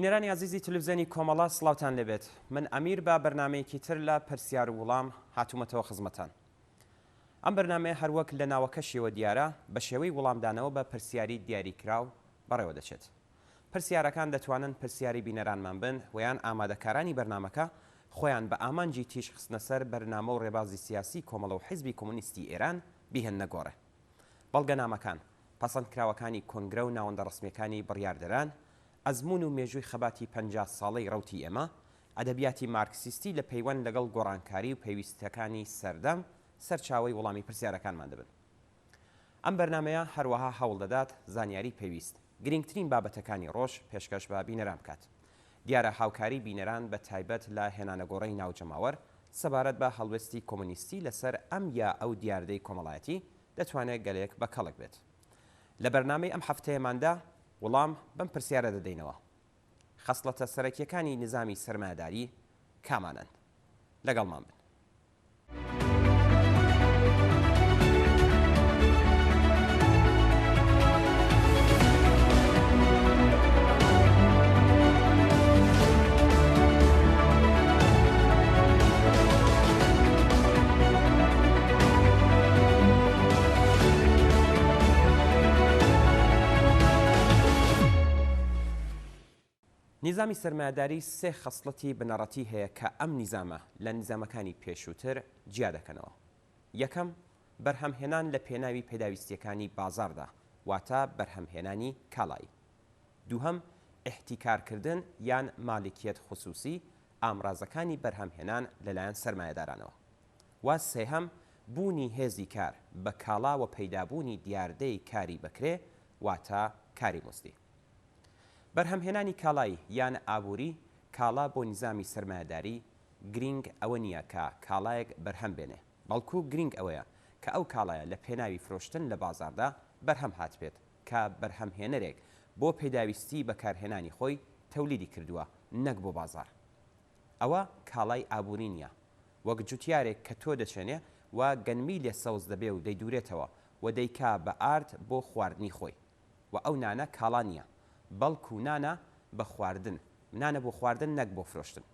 بینەرانی ئازیزی تلویزیۆنی کۆمەڵە سڵاوتان لێبێت من ئەمیر بە بەرنامەیەکی تر لە پرسیار و وڵام هاتوومەتەوە خزمەتان ئەم بەرنامەیە هەروەک لە ناوەکەشیەوە دیارە بە شێوەی وڵامدانەوە بە پرسیاری دیاریکراو بەڕێوە دەچێت پرسیارەکان دەتوانن پرسیاری بینەرانمان بن و یان ئامادەکارانی بەرنامەکە خۆیان بە ئامانجی تیشک خستنە سەر بەرنامە و ڕێبازی سیاسی کۆمەڵە و حیزبی کۆمۆنیستی ئێران بیهێننە گۆڕێ. بەڵگەنامەکان، پەسەندکراوەکانی کۆنگرە و ناوەندە ڕەسمییەکانی بڕیاردەران، ئەزموون و مێژووی خەباتی 50 ساڵەی ڕەوتی ئێمە، ئەدەبیاتی مارکسیستی لە پەیوەند لەگەڵ گۆڕانکاری و پێویستەکانی سەردەم، سەرچاوەی وڵامی پرسیارەکانمان دەبن. ئەم بەرنامەیە هەروەها هەوڵ دەدات زانیاری پێویست، گرینگترین بابەتەکانی ڕۆژ پێشکەش بە بینەران بکات. دیارە هاوکاری بینەران بە تایبەت لە هێنانەگۆڕێی ناو جەماوەر سەبارەت بە هەڵوێستی کۆمۆنیستی لەسەر ئەم یا ئەو دیاردەی کۆمەڵایەتی دەتوانێ گەلێک بە کەڵک بێت. لە بەرنامەی ئەم هەفتەیەماندا وڵام بەم پرسیارە دەدەینەوە، خەسڵەتە سەرەکییەکانی نیزامی سەرمایەداری کامانەن؟ لەگەڵمان بن. نیزامی سەرمایەداری سێ خەسڵەتی بنەڕەتی هەیە کە ئەم نیزامە لە نیزامەکانی پێشووتر جیا دەکەنەوە. یەکەم، بەرهەمهێنان لە پێناوی پێداویستییەکانی بازاڕدا، واتە بەرهەمهێنانی کاڵایی. دووهەم، ئیحتیکارکردن یان مالکیەت خسوسی ئامڕازەکانی بەرهەمهێنان لەلایەن سەرمایەدارانەوە. و سێهەم، بوونی هێزی کار بە کاڵا و پەیدابوونی دیاردەی کاری بەکرێ، واتە کاری موزدی. بەرهەمهێنانی کاڵای یان ئابووری کاڵا بۆ نیزامی سەرمایەداری گرینگ ئەوە نییە کە کاڵایەک بەرهەم بێنێ، بەڵکوو گرینگ ئەوەیە کە ئەو کاڵایە لە پێناوی فرۆشتن لە بازاڕدا بەرهەم هاتبێت کە بەرهەمهێنەرێک بۆ پێداویستیی بەکارهێنانی خۆی تەولیدی کردووە نەک بۆ بازاڕ. ئەوە کاڵای ئابووری نییە. وەک جوتیارێک کە تۆ دەچێنێ و گەنمی لێ سەوز دەبێ و دەیدوورێتەوە و دەیکا بە ئارد بۆ خواردنی خۆی. و ئەو نانە کاڵا نییە، بەڵکو نانە بە خواردن، نانە بۆ خواردن نەک بۆ فرۆشتن.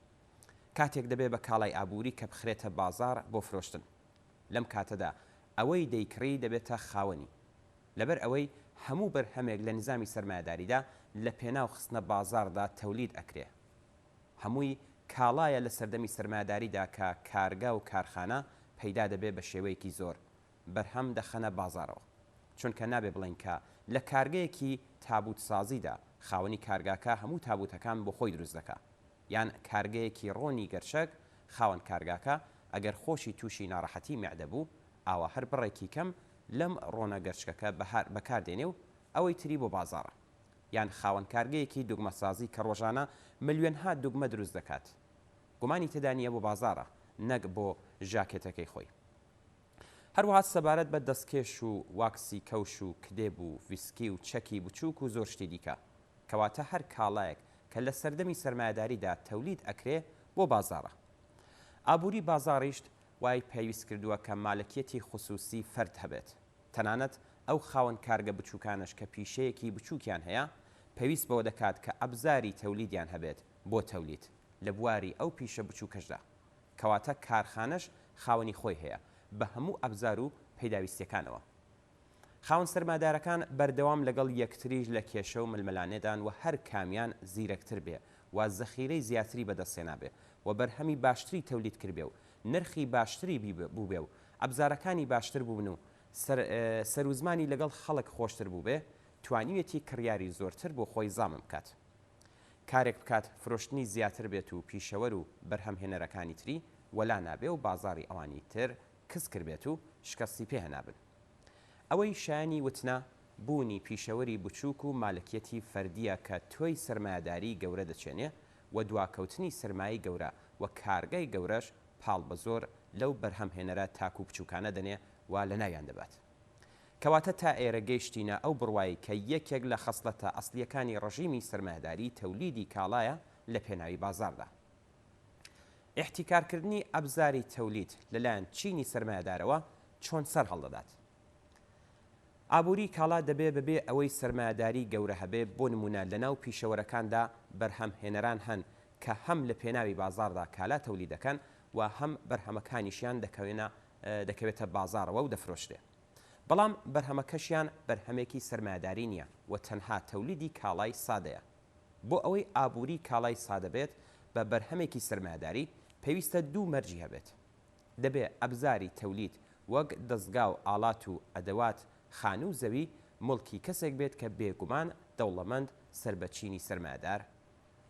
کاتێک دەبێ بە کاڵای ئابووری کە بخرێتە بازاڕ بۆ فرۆشتن. لەم کاتەدا ئەوەی دەیکڕی دەبێتە خاوەنی. لەبەر ئەوەی هەموو بەرهەمێک لە نیزامی سەرمایەداریدا لە پێناو خستنە بازاڕدا تەولید ئەکرێ. هەمووی کاڵایە لە سەردەمی سەرمایەداریدا کە کارگا و کارخانە پەیدا دەبێ بە شێوەیەکی زۆر بەرهەم دەخەنە بازاڕەوە. چونکە نابێ بڵێین کە لە کارگەیەکی تابوت سازیدا خاوەنی کارگاکە هەموو تابوتەکان بۆ خۆی دروست دەکا. یان کارگەیەکی ڕۆنی گەرچەک خاوەن کارگاکە ئەگەر خۆشی توشی ناڕەحەتی میعدە بوو ئاوا هەر بڕێکی کەم لەم ڕۆنە گەرچکەکە بەکار دێنێ و ئەوەی تری بۆ بازاڕە. یان خاوەن کارگەیەکی دوگمەسازی کە ڕۆژانە ملیۆنها دوگمە دروست دەکات گومانی تێدا نییە بۆ بازاڕە نەک بۆ ژاکێتەکەی خۆی. هەروەها سەبارەت بە دەستکێش و واکسی کەوش و کتێب و ڤیسکی و چەکی بچووک و زۆر شتی دیکە. کەواتە هەر کاڵایەک کە لە سەردەمی سەرمایەداریدا تەولید ئەکرێ بۆ بازاڕە. ئابووری بازاڕیشت وای پێویست کردووە کە مالکیەتی خسووسی فەرد هەبێت. تەنانەت ئەو خاوەن کارگە بچووکانەش کە پیشەیەکی بچووکیان هەیە پێویست بەوە دەکات کە ئەبزاری تەولیدیان هەبێت بۆ تەولید لە بواری ئەو پیشە بچووکەشدا. کەواتە کارخانەش خاوەنی خۆی هەیە بە هەموو ئەبزار و پەیداویستیەکانەوە. خاوەن سەرمایەدارەکان بەردەوام لەگەڵ یەکتریش لە کێشە و ململانێدان و هەر کامیان زیرەکتر بێ و زەخیرەی زیاتری بەدەست هێنابێ و بەرهەمی باشتری تەولید کربێ و نرخی باشتری بووبێ و ئەبزارەکانی باشتر بووبن و سەروزمانی لەگەڵ خەڵک خۆشتر بووبێ توانیویەتی کڕیاری زۆرتر بۆ خۆی زامن بکات. کارێک بکات فرۆشتنی زیاتر بێت و پیشەوەر و بەرهەمهێنەرەکانی تری وەلا نابێ و بازاڕی ئەوانی تر کز کربێت و شکەستی پێ هێنابن. ئەوەی شایەنی وتنە بوونی پیشەوەری بچووک و مالکیەتی فەردیە کە تۆی سەرمایەداری گەورە دەچێنێ و دواکەوتنی سەرمایەی گەورە و کارگای گەورەش پاڵ بە زۆر لەو بەرهەمهێنەرە تاک و بچووکانە دەنێ و لەناویان دەبات. کەواتە تا ئێرە گەیشتینە ئەو بڕوایەی کە یەکێک لە خەسڵەتە ئەسڵییەکانی ڕژیمی سەرمایەداری تەولیدی کاڵایە لە پێناوی بازاڕدا. ئیحتیکارکردنی ئەبزاری تەولید لەلایەن چینی سەرمایەدارەوە چۆن سەر هەڵدەدات؟ ئابووری کاڵا دەبێ بەبێ ئەوەی سەرمایەداری گەورە هەبێ، بۆ نموونە لەناو پیشەوەرەکاندا بەرهەمهێنەران هەن کە هەم لە پێناوی بازاڕدا کالا تەولید دەکەن و هەم بەرهەمەکانیشیان دەکەوێنە دەکەوێتە بازاڕەوە و دەفرۆشرێ. بەڵام بەرهەمەکەشیان بەرهەمێکی سەرمایەداری نییە و تەنها تەولیدی کاڵای سادەیە. بۆ ئەوەی ئابووری کاڵای سادە بێت بە بەرهەمێکی سەرمایەداری، پێویستە دوو مەرجی هەبێت. دەبێ ئەبزاری تەولید وەک دەزگا و ئاڵات و ئەدەوات، خانوو و زەوی، موڵکی کەسێک بێت کە بێگومان دەوڵەمەند سەر بە چینی سەرمایەدار.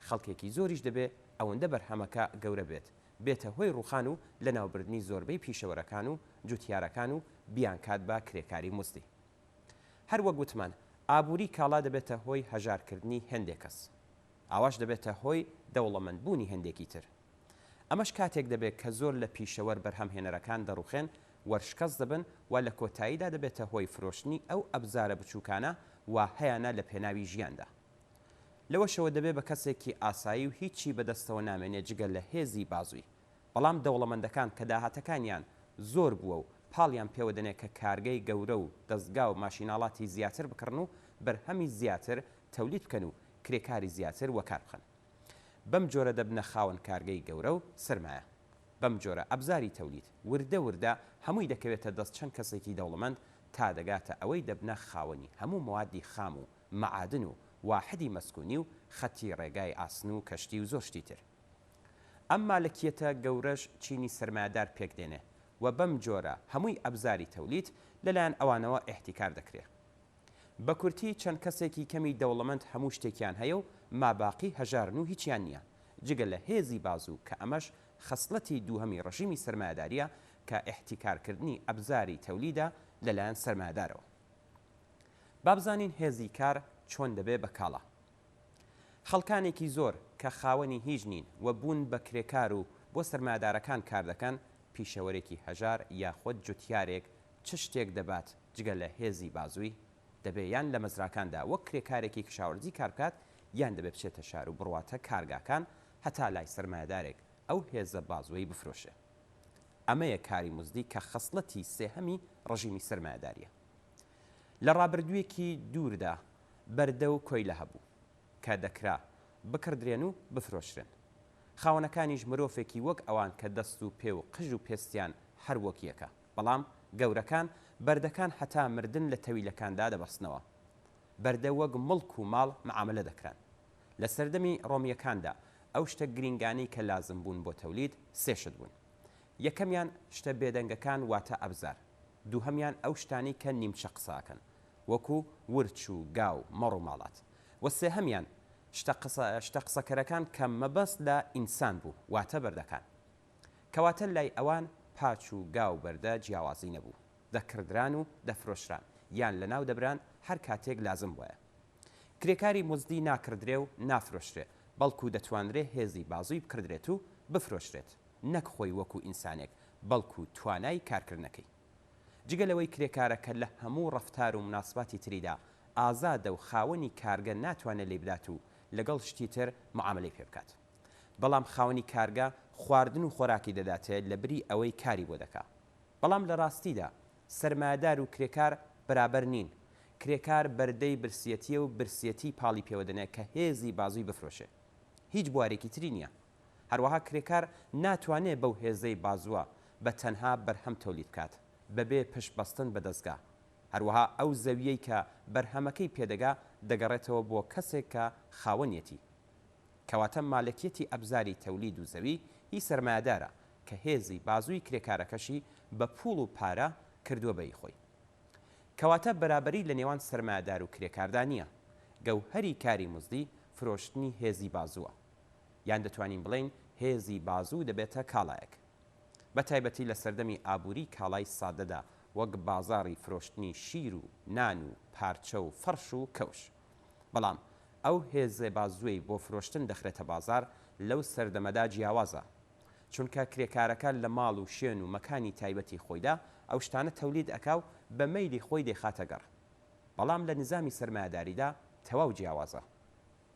خەڵکێکی زۆریش دەبێ ئەوەندە بەرهەمەکە گەورە بێت، بێتە هۆی ڕووخان و لەناوبردنی زۆربەی پیشەوەرەکان و جوتیارەکان و بیانکات بە کرێکاری موزدی. هەر وەک وتمان ئابووری کاڵا دەبێتە هۆی هەژارکردنی هێندێ کەس. ئاواش دەبێتە هۆی دەوڵەمەندبوونی هێندێکی تر. ئەمەش کاتێک دەبێت کە زۆر لە پیشەوەر بەرهەمهێنەرەکان دەڕوخێن، وەرشکەست دەبن و لە کۆتاییدا دەبێتە هۆی فرۆشتنی ئەو ئەبزارە بچووکانە وا هەیانە لە پێناوی ژیاندا. لەوەشەوە دەبێ بە کەسێکی ئاسایی و هیچی بەدەستەوە نامێنێ جگە لە هێزی بازووی. بەڵام دەوڵەمەندەکان کە داهاتەکانیان زۆر بووە و پاڵیان پێوە دەنێ کە کارگەی گەورە و دەزگا و ماشیناڵاتی زیاتر بکڕن و بەرهەمی زیاتر تەولید بکەن و کرێکاری زیاتر وەکار بخەن. بەم جۆرە دەبنە خاوەن کارگەی گەورە و سەرمایە. بەم جۆرە ئەبزاری تەولید وردە وردە هەمووی دەکەوێتە دەست چەند کەسێکی دەوڵەمەند تا دەگاتە ئەوەی دەبنە خاوەنی هەموو مەوادی خام و مەعادن و واحدی مەسکونی و خەتی ڕێگای ئاسن و کەشتی و زۆر شتی تر. ئەم مالکیەتە گەورەش چینی سەرمایەدار پێک دێنێ و بەم جۆرە هەمووی ئەبزاری تەولید لەلایەن ئەوانەوە ئیحتیکار دەکرێ. بە کورتی چەند کەسێکی کەمی دەوڵەمەند هەموو شتێکیان هەیە و ماباقی هەژارن و هیچیان نییە جگە لە هێزی بازوو کە ئەمەش خەسڵەتی دووهەمی ڕژیمی سەرمایەدارییە کە ئیحتیکارکردنی ئەبزاری تەولیدە لەلایەن سەرمایەدارەوە. با بزانین هێزی کار چۆن دەبێ بە کاڵا. خەڵکانێکی زۆر کە خاوەنی هیچ نین و بوون بە کرێکار و بۆ سەرمایەدارەکان کار دەکەن، پیشەوەرێکی هەژار یاخود جوتیارێک چ شتێک دەبات جگە لە هێزی بازووی؟ دەبێ یان لە مەزراکاندا وەک کرێکارێکی کشاوەرزی کار بکات یان دەبێ بچێتە شار و بڕواتە کارگاکان هەتا لای سەرمایەدارێک ئەو هێزە بازووەی بفرۆشێ. ئەمەیە کاری مزدی کە خەسڵەتی سێهەمی ڕژیمی سەرمایەداریە. لە ڕابردوویەکی دووردا بەردە و کۆیلە هەبوو کە دەکرا بکڕدرێن و بفرۆشرێن. خاوەنەکانیش مرۆفێکی وەک ئەوان کە دەست و پێ و قژ و پێستیان هەر وەک یەکە. بەڵام گەورەکان بەردەکان هەتا مردن لە تەویلەکاندا دەبەستنەوە. بەردە وەک مڵک و ماڵ مەعامەلە دەکران. لە سەردەمی ڕۆمییەکاندا ئەو شتە گرینگانەی کە لازم بوون بۆ تەولید سێ شت بوون. یەکەمیان شتە بێدەنگەکان واتە ئەبزار. دووهەمیان ئەو شتانەی کە نیمچە قسە ئەکەن وەکو ورچ و گا و مەڕ و ماڵات. وە سێهەمیان شتە شتە قسەکەرەکان کە مەبەست لە ئینسان بوو واتە بەردەکان. کەواتە لای ئەوان پاچ و گا و بەردە جیاوازی نەبوو. دەکڕدران و دەفرۆشران یان لەناو دەبران هەر کاتێک لازم بوایە. کرێکاری مزدی ناکڕدرێ و نافرۆشرێ بەڵکو دەتوانرێ هێزی بازووی بکڕدرێت و بفرۆشرێت نەک خۆی وەکو ئینسانێک بەڵکو توانای کارکردنەکەی. جگە لەوەی کرێکارەکە لە هەموو ڕەفتار و موناسباتی تریدا ئازادە و خاوەنی کارگە ناتوانێ لێی بدات و لەگەڵ شتی تر معامەلەی پێ بکات. بەڵام خاوەنی کارگە خواردن و خۆراکی دەداتێ لەبری ئەوەی کاری بۆ دەکا. بەڵام لە ڕاستیدا سەرمایەدار و کرێکار بەرابەر نین. کرێکار بەردەی برسیەتیە و برسیەتی پاڵی پێوە دەنێ کە هێزی بازووی بفرۆشێ. هیچ بوارێکی تری نیە. هەروەها کرێکار ناتوانێ بەو هێزەی بازووە بە تەنها بەرهەم تەولید بکات بەبێ پشت بەستن بە دەزگا. هەروەها ئەو زەویەی کە بەرهەمەکەی پێدەگا دەگەڕێتەوە بۆ کەسێک کە خاوەنیەتی. کەواتە مالکیەتی ئەبزاری تەولید و زەوی هی سەرمایەدارە کە هێزی بازووی کرێکارەکەشی بە پووڵ و پارە کردووە بە ی خۆی. کەواتە بەرابەری لە نێوان سەرمایەدار و کرێکاردا نییە. گەوهەری کاری مزدی فرۆشتنی هێزی بازووە. یان دەتوانین بڵێین هێزی بازوو دەبێتە کاڵایەک. بە تایبەتی لە سەردەمی ئابووری کاڵای سادەدا وەک بازاڕی فرۆشتنی شیر و نان و پارچە و فەڕش و کەوش. بەڵام ئەو هێزێ بازووەی بۆ فرۆشتن دەخرێتە بازاڕ لەو سەردەمەدا جیاوازە. چونکە کرێکارەکە لە ماڵ و شوێن و مەکانی تایبەتی خۆیدا ئەو شتانە تەولید ئەکا و بە مەیلی خۆی دەیخاتە گەڕ. بەڵام لە نیزامی سەرمایەداریدا تەواو جیاوازە.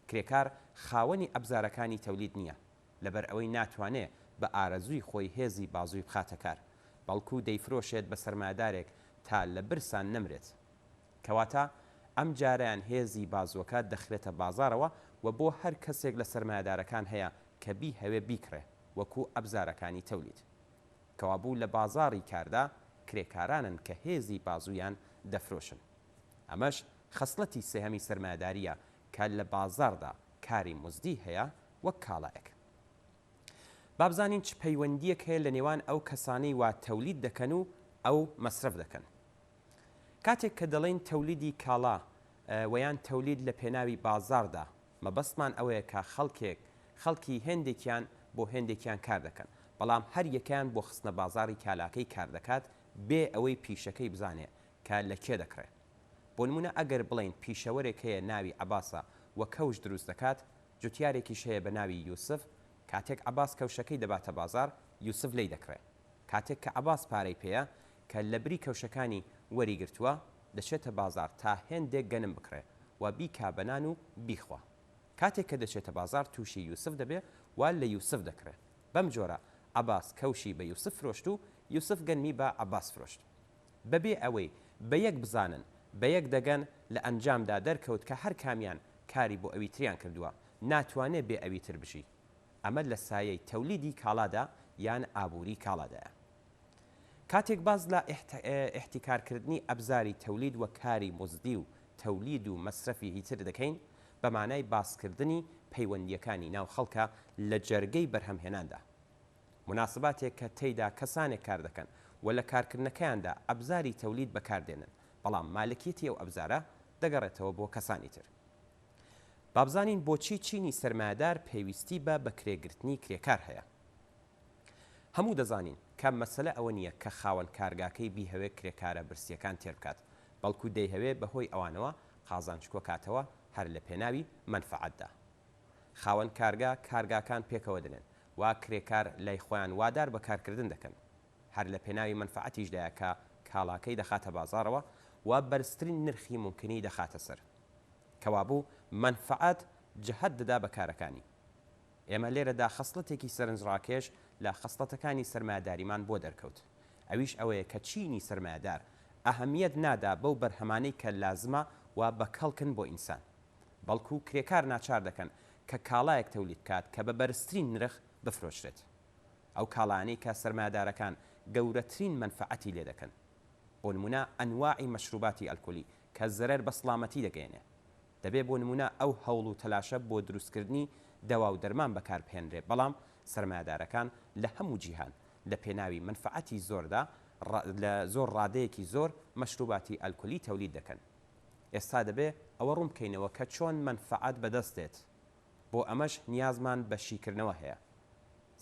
کرێکار خاوەنی ئەبزارەکانی تەولید نییە، لەبەر ئەوەی ناتوانێ بە ئارەزووی خۆی هێزی بازووی بخاتە کار، بەڵکو دەیفرۆشێت بە سەرمایەدارێک تا لە برسان نەمرێت. کەواتە ئەم جارەیان هێزی بازووەکە دەخرێتە بازاڕەوە و بۆ هەر کەسێک لە سەرمایەدارەکان هەیە کە بیهەوێ بیکڕێ وەکوو ئەبزارەکانی تەولید. کەوابوو لە بازاڕی کاردا کرێکارانن کە هێزی بازوویان دەفرۆشن. ئەمەش خەسڵەتی سێهەمی سەرمایەدارییە کە لە بازاڕدا کاری مزدی هەیە وەک کاڵایەک. با بزانین چ پەیوەندییەک هەیە لە نێوان ئەو کەسانەی وا تەولید دەکەن و ئەو مەسرەف دەکەن. کاتێک کە دەڵێین تەولیدی کاڵا وە یان تەولید لە پێناوی بازاڕدا مەبەستمان ئەوەیە کە خەڵکێک خەڵکی هێندێکیان بۆ هێندێکیان کار دەکەن بەڵام هەر یەکەیان بۆ خستنە بازاڕی کالاکەی کار دەکات بێ ئەوەی پیشەکەی بزانێ کە لە کێ دەکڕێ بۆ نمونە ئەگەر بڵێین پیشەوەرێک هەیە ناوی عەباسە و کەوش دروست دەکات جوتیارێکیش هەیە بە ناوی یوسف کاتێک عەباس کەوشەکەی دەباتە بازاڕ یوسف لێی دەکڕێ کاتێک کە عەباس پارەی پێیە کە لەبری کەوشەکانی وەری گرتووە، دەچێتە بازاڕ تا هێندێک گەنم بکڕێ و بیکا بە نان و بیخوا. کاتێک کە دەچێتە بازاڕ تووشی یوسف دەبێ و لە یوسف دەکڕێ. بەم جۆرە عەباس کەوشی بە یوسف فرۆشت و یوسف گەنمی بە عەباس فرۆشت. بە بێ ئەوەی بە یەک بزانن، بە یەک دەگەن، لە ئەنجامدا دەرکەوت کە هەر کامیان کاری بۆ ئەوی تریان کردووە، ناتوانێ بێ ئەوی تر بژی. ئەمە لە سایەی تەولیدی کاڵادا یان ئابووری کاڵادایە. کاتێک باس لە ئیحتیکارکردنی ئەبزاری تەولید و کاری موزدی و تەولید و مەسرەفی هیتر دەکەین، بە مانای باسکردنی پەیوەندییەکانی ناو خەڵکە لە جەرگەی بەرهەمهێناندا. موناسباتێک کە تێیدا کەسانێک کار دەکەن و لە کارکردنەکەیاندا ئەبزاری تەولید بەکار دێنن، بەڵام مالکیەتی ئەو ئەبزارە دەگەڕێتەوە بۆ کەسانی تر. با بزانین بۆچی چینی سەرمایەدار پێویستی بە بەکرێگرتنی کرێکار هەیە. هەموو دەزانین کە مەسەلە ئەوە نییە کە خاوەن کارگاکەی بیهەوێ کرێکارە برسییەکان تێر بکات، بەڵکو دەیهەوێ بە هۆی ئەوانەوە قازانج کۆکاتەوە هەر لە پێناوی مەنفەعەتدا. خاوەن کارگا کارگاکان پێکەوە دەنێن و کرێکار لای خۆیان وادار بە کارکردن دەکەن. هەر لە پێناوی مەنفەعەتیشدایە کە کاڵاکەی دەخاتە بازاڕەوە و بەرزترین نرخی مومکنی دەخاتە سەر. کەوابوو مەنفەعەت جەهەت دەدا بە کارەکانی. ئێمە لێرەدا خەسڵەتێکی سەرنجڕاکێش لە خەسڵەتەکانی سەرمایەداریمان بۆ دەرکەوت، ئەویش ئەوەیە کە چینی سەرمایەدار ئەهەمیەت نادا بەو بەرهەمانەی کە لازمە و بەکەڵکن بۆ ئینسان، بەڵکو کرێکار ناچار دەکەن کە کاڵایەک تەولید بکات کە بە بەرزترین نرخ بفرۆشرێت. ئەو کاڵایانەی کە سەرمایەدارەکان گەورەترین مەنفەعەتی لێ دەکەن. بۆ نمونە ئەنواعی مەشروباتی ئەلکۆلی کە زەرەر بە سڵامەتی دەگەیەنێ. دەبێ بۆ نموونە ئەو هەوڵ و تەلاشە بۆ دروستکردنی دەوا و دەرمان بەکار بهێنرێ بەڵام سەرمایەدارەکان لە هەموو جیهان لە پێناوی مەنفەعەتی زۆردا لە زۆر ڕادەیەکی زۆر مەشروباتی ئەلکولی تەولید دەکەن. ئێستا دەبێ ئەوە ڕوون بکەینەوە کە چۆن مەنفەعەت بەدەست دێت. بۆ ئەمەش نیازمان بە شیکردنەوە هەیە.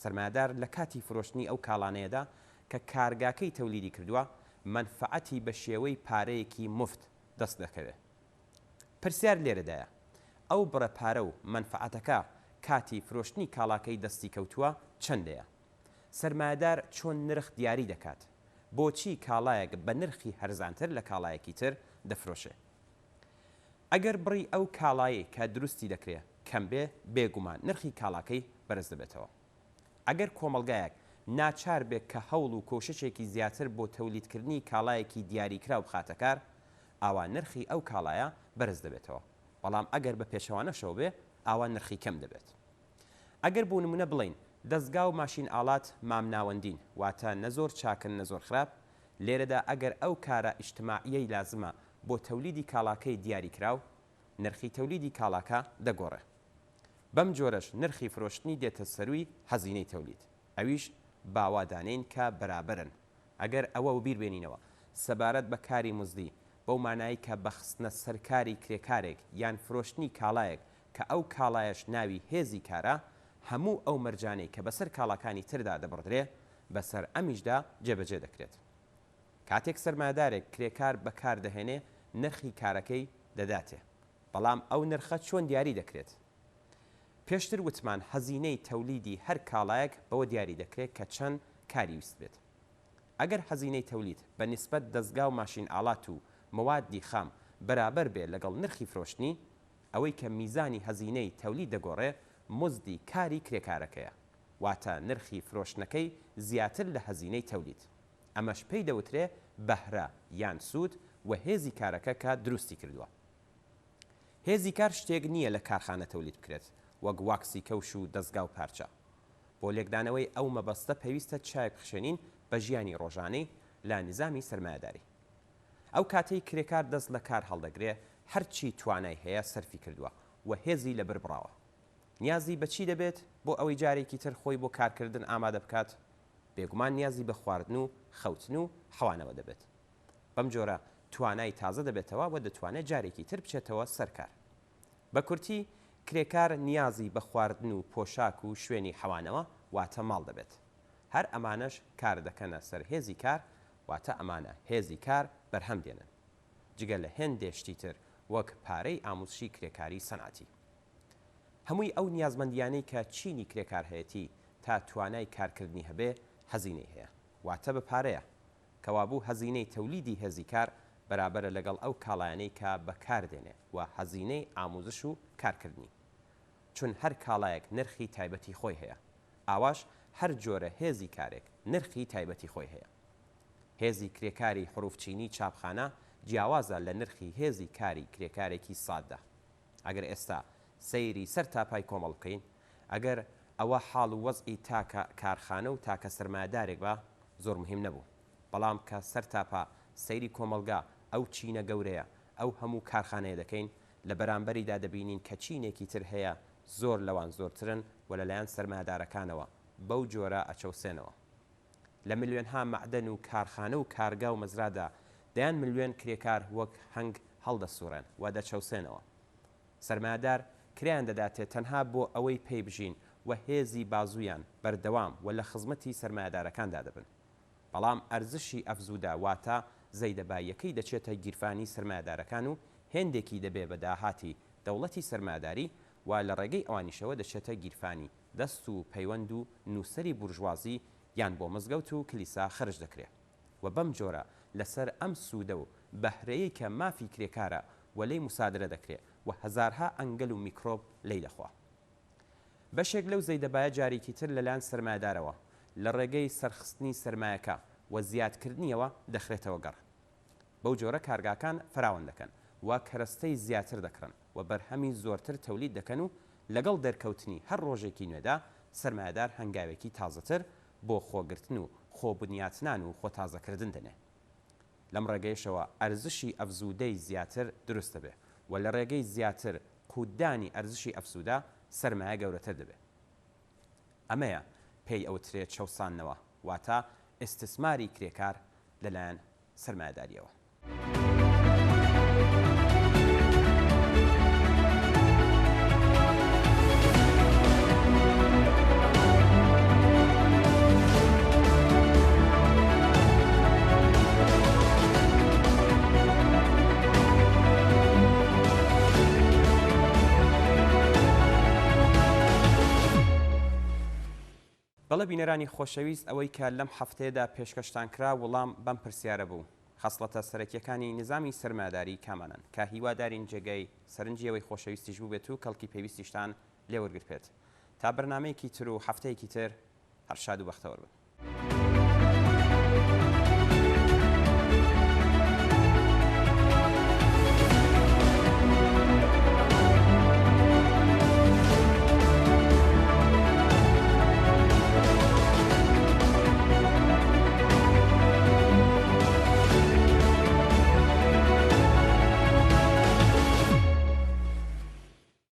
سەرمایەدار لە کاتی فرۆشتنی ئەو کاڵانەیەدا کە کارگاکەی تەولیدی کردووە مەنفەعەتی بە شێوەی پارەیەکی موفت دەست دەکەوێ. پرسیار لێرەدایە، ئەو بڕە پارە و مەنفەعەتەکە کاتی فرۆشتنی کاڵاکەی دەستی کەوتووە چەندەیە؟ سەرمایەدار چۆن نرخ دیاری دەکات؟ بۆچی کاڵایەک بە نرخی هەرزانتر لە کاڵایەکی تر دەفرۆشێ؟ ئەگەر بڕی ئەو کاڵایەی کە دروستی دەکرێ کەم بێ، بێگومان نرخی کاڵاکەی بەرز دەبێتەوە. ئەگەر کۆمەڵگایەک ناچار بێ کە هەوڵ و کۆششێکی زیاتر بۆ تەولیدکردنی کاڵایەکی دیاریکراو بخاتە کار، ئاوا نرخی ئەو کاڵایە بەرز دەبێتەوە، بەڵام ئەگەر بە پێچەوانەشەوە بێ، ئاوا نرخی کەم دەبێت. ئەگەر بۆ نموونە بڵێین دەزگا و ماشین ئاڵات مامناوەندین، واتە نە زۆر چاکن نە زۆر خراپ، لێرەدا ئەگەر ئەو کارە ئیجتماعییەی لازمە بۆ تەولیدی کاڵاکەی دیاریکراو، نرخی تەولیدی کاڵاکە دەگۆڕێ. بەم جۆرەش نرخی فرۆشتنی دێتە سەرووی هەزینەی تەولید، ئەویش با وا دانێین کە بەرابەرن. ئەگەر ئەوە وەبیر بێنینەوە سەبارەت بە کاری مزدی، بەو مانایەی کە بە خستنە سەر کاری کرێکارێک یان فرۆشتنی کاڵایەک کە ئەو کاڵایەش ناوی هێزی کارە، هەموو ئەو مەرجانەی کە بەسەر کاڵاکانی تردا دەبڕدرێ، بەسەر ئەمیشدا جێبەجێ دەکرێت. کاتێک سەرمایەدارێک کرێکار بەکار دەهێنێ نرخی کارەکەی دەداتێ، بەڵام ئەو نرخە چۆن دیاری دەکرێت؟ پێشتر وتمان هەزینەی تەولیدی هەر کاڵایەک بەوە دیاری دەکرێت کە چەند کاری ویستبێت. ئەگەر هەزینەی تەولید بە نیسبەت دەزگا و ماشین ئاڵات و مەوادی خام بەرابەر بێ لەگەڵ نرخی فرۆشتنی، ئەوەی کە میزانی هەزینەی تەولید دەگۆڕێ مزدی کاری کرێکارەکەیە، واتە نرخی فرۆشتنەکەی زیاتر لە هەزینەی تەولید. ئەمەش پێی دەوترێ بەهرە یان سوود و هێزی کارەکە کە دروستی کردووە. هێزی کار شتێک نییە لە کارخانە تەولید بکرێت، وەک واکسی کەوش و دەزگا و پارچە. بۆ لێکدانەوەی ئەو مەبەستە پێویستە چاوێک بخشێنین بە ژیانی ڕۆژانەی لە نیزامی سەرمایەداری. ئەو کاتەی کرێکار دەست لە کار هەڵدەگرێ هەرچی توانای هەیە سەرفی کردووە و هێزی لە بر بڕاوە. نیازی بە چی دەبێت بۆ ئەوەی جارێکی تر خۆی بۆ کارکردن ئامادە بکات؟ بێگومان نیازی بە خواردن و خەوتن و حەوانەوە دەبێت. بەم جۆرە توانای تازە دەبێتەوە و دەتوانێت جارێکی تر بچێتەوە سەر کار. بە کورتی کرێکار نیازی بە خواردن و پۆشاک و شوێنی حەوانەوە واتە ماڵ دەبێت. هەر ئەمانەش کار دەکەنە سەر هێزی کار واتە ئەمانە هێزی کار بەرهەم دێنن. جگە لە هێندێ شتی تر وەک پارەی ئاموزشی کرێکاری سەنعەتی. هەمووی ئەو نیازمەندیانەی کە چینی کرێکار هەیەتی تا توانای کارکردنی هەبێ هەزینەی هەیە واتە بە پارەیە. کەوابوو هەزینەی تەولیدی هێزی کار بەرابەرە لەگەڵ ئەو کاڵایانەی کە بەکار دێنێ و هەزینەی ئاموزش و کارکردنی. چون هەر کاڵایەک نرخی تایبەتی خۆی هەیە. ئاواش هەر جۆرە هێزی کارێک نرخی تایبەتی خۆی هەیە. هێزی کرێکاری حروفچینی چاپخانە جیاوازە لە نرخی هێزی کاری کرێکارێکی سادە. ئەگەر ئێستا سەیری سەر تاپای کۆمەڵ بکەین، ئەگەر ئەوە حاڵ و وەزعی تاکە کارخانە و تاکە سەرمایەدارێک با، زۆر موهیم نەبوو. بەڵام کە سەر تاپا سەیری کۆمەڵگا، ئەو چینە گەورەیە، ئەو هەموو کارخانەیە دەکەین، لە بەرامبەریدا دەبینین کە چینێکی تر هەیە زۆر لەوان زۆرترن و لەلایەن سەرمایەدارەکانەوە بەو جۆرە ئەچەوسێنەوە. لە ملیۆنها مەعدەن و کارخانە و کارگا و مەزرادا دەیان ملیۆن کرێکار وەک هەنگ هەڵدەسوڕێن و دەچەوسێنەوە. سەرمایەدار کرێیان دەداتێ تەنها بۆ ئەوەی پێی بژین و هێزی بازوویان بەردەوام و لە خزمەتی سەرمایەدارەکاندا دەبن. بەڵام ئەرزشی ئەفزوودە واتە زەیدەباییەکەی دەچێتە گیرفانی سەرمایەدارەکان و هێندێکی دەبێ بە داهاتی دەوڵەتی سەرمایەداری و لە ڕێگەی ئەوانیشەوە دەچێتە گیرفانی دەست و پەیوەند و نووسەری بورژوازی یان بۆ مزگەوت و کلیسا خەرج دەکرێ و بەم جۆرە لەسەر ئەم سوودە و بەهرەیەی کە مافی کرێکارە و لێی موسادرە دەکرێ و هەزارها ئەنگەل و میکرۆب لێی دەخوا. بەشێک لەو زەیدەبایە جارێکی تر لەلایەن سەرمایەدارەوە لە ڕێگەی سەرخستنی سەرمایەکە و زیادکردنیەوە دەخرێتەوە گەڕ. بەو جۆرە کارگاکان فراوان دەکەن و کەرەستەی زیاتر دەکڕن و بەرهەمی زۆرتر تەولید دەکەن و لەگەڵ دەرکەوتنی هەر ڕۆژێکی نوێدا سەرمایەدار هەنگاوێکی تازەتر بۆ خۆگرتن و خۆبنیاتنان و خۆتازەکردن دەنێ. لەم ڕێگەیەشەوە ئەرزشی ئەفزوودەی زیاتر دروست دەبێ و لە ڕێگەی زیاتر قووتدانی ئەرزشی ئەفزوودە سەرمایە گەورەتر دەبێ. ئەمەیە پێی ئەوترێ چەوساندنەوە واتە ئیستسماری کرێکار لەلایەن سەرمایەدارییەوە. بەڵێ بینەرانی خۆشەویست ئەوەی کە لەم هەفتەیەدا پێشکەشتان کرا وڵام بەم پرسیارە بوو، خەسڵەتە سەرەکیەکانی نیزامی سەرمایەداری کامانەن؟ کە هیوادارین جێگای سەرنجی ئێوەی خۆشەویستیش بووبێت و کەڵکی پێویستیشتان لێ وەرگرتبێت. تا بەرنامەیەکی تر و هەفتەیەکی تر هەر شاد و بەختەوەر بن.